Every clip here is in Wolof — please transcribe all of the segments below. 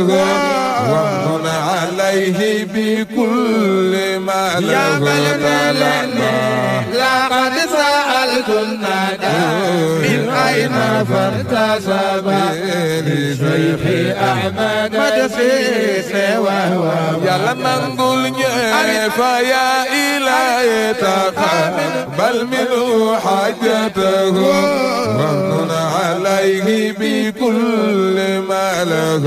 ومن عليه بكل ما له لقد سألت الندى من أين فارتسب لشيخ أحمد مدسيس وهو يلا نقول فيا إلهي تقبل منه حاجته ومن عليه بكل ما له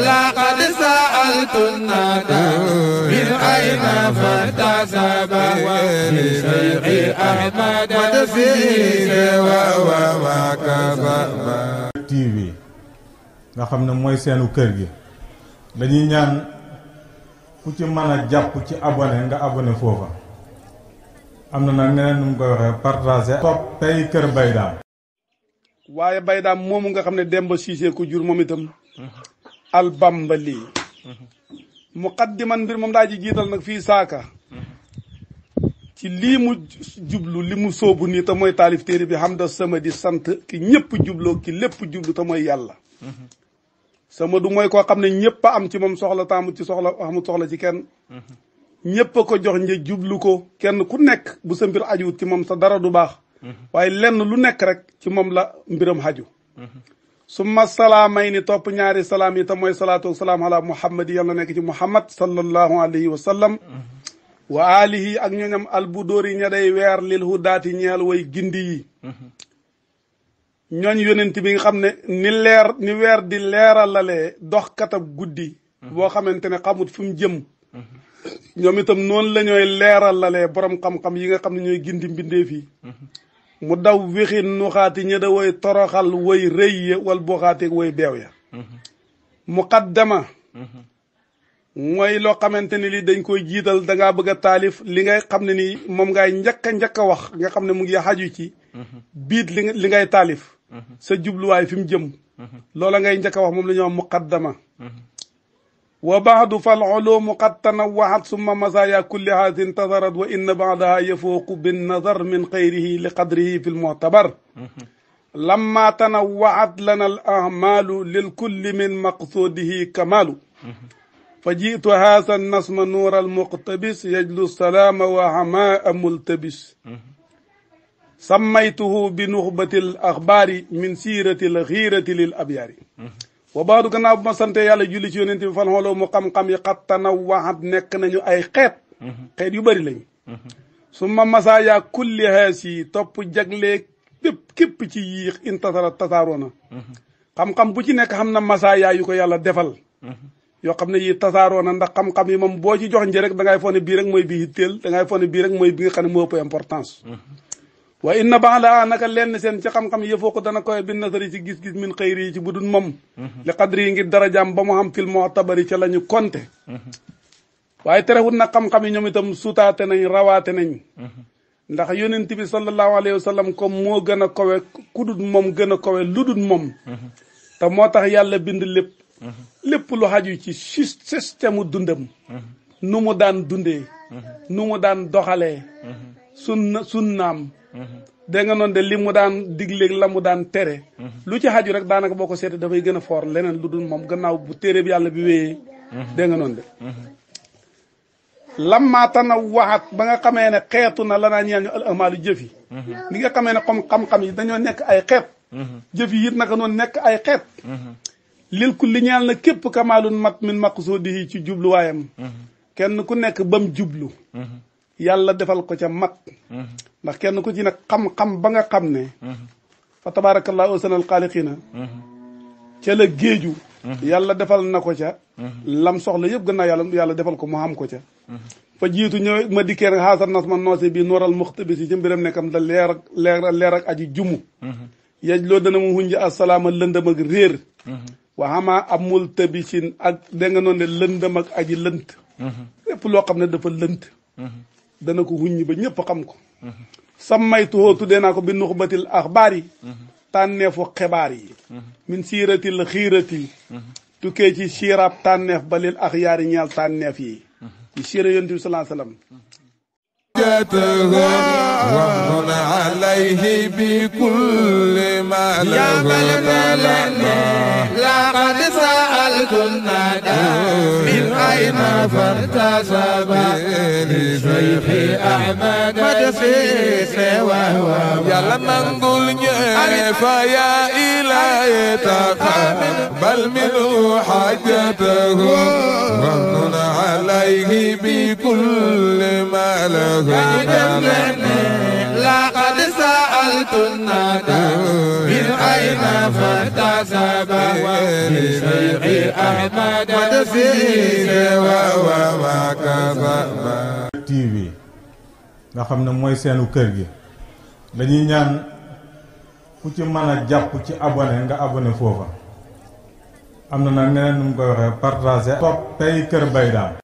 لقد سألت الندى من أين فارتسب لشيخ أحمد مدسيس وهو TV nga xam ne mooy seenu kër gi dañuy ñaan ku ci mën a jàpp ci abonné nga abonné foofa am na nag neneen nu mu koy waxee partager topp tey kër Baydaam waaye Baydaam moomu nga xam ne Demba Cissé ko jur moom itam albambali muqaddiman mbir moom daa ji jiital nag fii saaka ci lii mu jublu li mu soobu nii te mooy taalif téere bi Hamda Samadi sant ki ñëpp jubloo ki lépp jublu te mooy yàlla Samadu mooy koo xam ne ñëpp a am ci moom soxla taamut ci soxla amut soxla ci kenn ñëpp a ko jox nje jublu ko kenn ku nekk bu sa mbir ajuwut ci moom sa dara du baax waaye lenn lu nekk rek ci moom la mbiram haju summa salaamay ni topp ñaari salaam yi te mooy salaatu wa salaam ala muhammad yàlla nekk ci muhammad sallallahu alayhi wa sallam wa alihi ak ñooñam albudóori ña day weer lil hudaati ñeel way gindi yi ñooñ yonent bi nga xam ne ni weer di leeralalee dox katab guddi boo xamante ne xamut fu mu jëm ñoom itam noonu la ñooy leeralalee borom xam-xam yi nga xam ne ñooy gindi mbindeef yi mu daw wixin nuxaati ña da way toroxal way rëy ya wal boxaati way beew ya muqaddama mooy loo xamante ni li dañ koy jiital da ngaa bëgg a taalif li ngay xam ne nii moom ngay njëkk a wax nga xam ne mu ngi xaju ci biit li ngay taalif sa jubluwaay fi mu jëm loola ngay njëkk a wax moom la ñuy wax muqaddama wa baadu fal ulumu qad tanawwahat summa masaya kulli haasin tasarat wa inna baadaha yafuuqu bin nazar min xayrihi li qadrihi fi lmuctabar lamma tanawwaat lana al ahmalu lil kulli min maqsudihi kamalu fa jitu haasa nasma nuura almuqtabis yajlu salaama wa hamaa multabis sammaytuhu bi nuxbati l axbaari min siirati l xiirati lil abyaari wa baadu gannaaw bu ma sante yàlla julli ci yonent bi fan xooloo mu xam-xam yi xat tanawwaat nekk nañu ay xeet yu bëri lañu su ma masaaya kulli haas yi topp jaglee képp ci yiix intasara tasaaroona xam-xam bu ci nekk xam na masaaya yu ko yàlla defal yoo xam ne yi tasaaroona ndax xam-xam yi moom boo ci jox nje rek da ngay foog ne bii rek mooy bii hitteel da ngay foog ne bii rek mooy bi nga xam ne moo ëpp importance wa inna ba'da naka lenn seen ci xam-xam yëfoo ko dana koy bin nasari ci gis-gis min xëyri yi ci budul moom li qadri yi ngir darajaam ba mu xam fil mu'tabari ca la ñu konte waaye terewut nag xam-xam yi ñoom itam sutaate nañ rawaate nañ ndax yonent bi sallallahu alayhi wa sallam comme moo gën a kowe kudut moom gën a kowe ludut moom te moo tax yàlla bind lépp lu xaju ci système u dundam nu mu daan dundee nu mu daan doxalee sunnaam dégg nga noonu de li mu daan digleeg la mu daan tere lu ci xaju rek daanaka boo ko seetee dafay gën a foor leneen lu dul moom gannaaw bu téere bi yàlla bi wéyee dégg nga noonu de lammaatana waxat ba nga xamee ne xeetu na la naa ñeel ñu al amaalu jëf yi li nga xamee ne comme xam-xam yi dañoo nekk ay xeet jëf yi it naka noonu nekk ay xeet lil ku li ñeel na képp kamaalun mat min maqsudihi ci jubluwaayam kenn ku nekk bam jublu yàlla defal ko ca mat ndax kenn ku ci nag xam-xam ba nga xam ne fa tabarakallahu ahsanal xaaliqiina ca la géeju yàlla defal na ko ca lam soxla yëpp gën naa yàlla defal ko mu xam ko ca fa jiitu ñëw ma dikkee nag xaasar nas ma noosé bi nooral muxtabis yi ci mbiram nekkam da leer ak aji jumu yej loo dana mu hunj asalaama lëndëm ak réer waxamaa amul tabisin ak da nga noonu ne lëndëm ak aji lënt lépp loo xam ne dafa lënt dana ko huññi ba ñëpp xam ko sammaytuhoo tuddee naa ko bi nuxbatil axbaar yi tànneefu xibaar yi min siiratil xiirati tukkee ci siiraab tànneef ba lil axyaar yi ñeel tànneef yi ci siira yonent bi sallallahu alayhi wa sallam ومن عليه بكل ما له لقد سألت الندى من أين فارتسب لشيخ أحمد مدسيس وهو يلا نقول فيا إلهي تقبل منه حاجته ومن عليه بكل ما له لقد سألت الندى من أين فارتسب لشيخ أحمد مدسيس وهو ما كسب TV nga xam ne mooy seenu kër gi dañuy ñaan ku ci mën a jàpp ci abonné nga abonné foofa am na nag neneen nu mu koy waxee partager topp tey Kër Baye Dame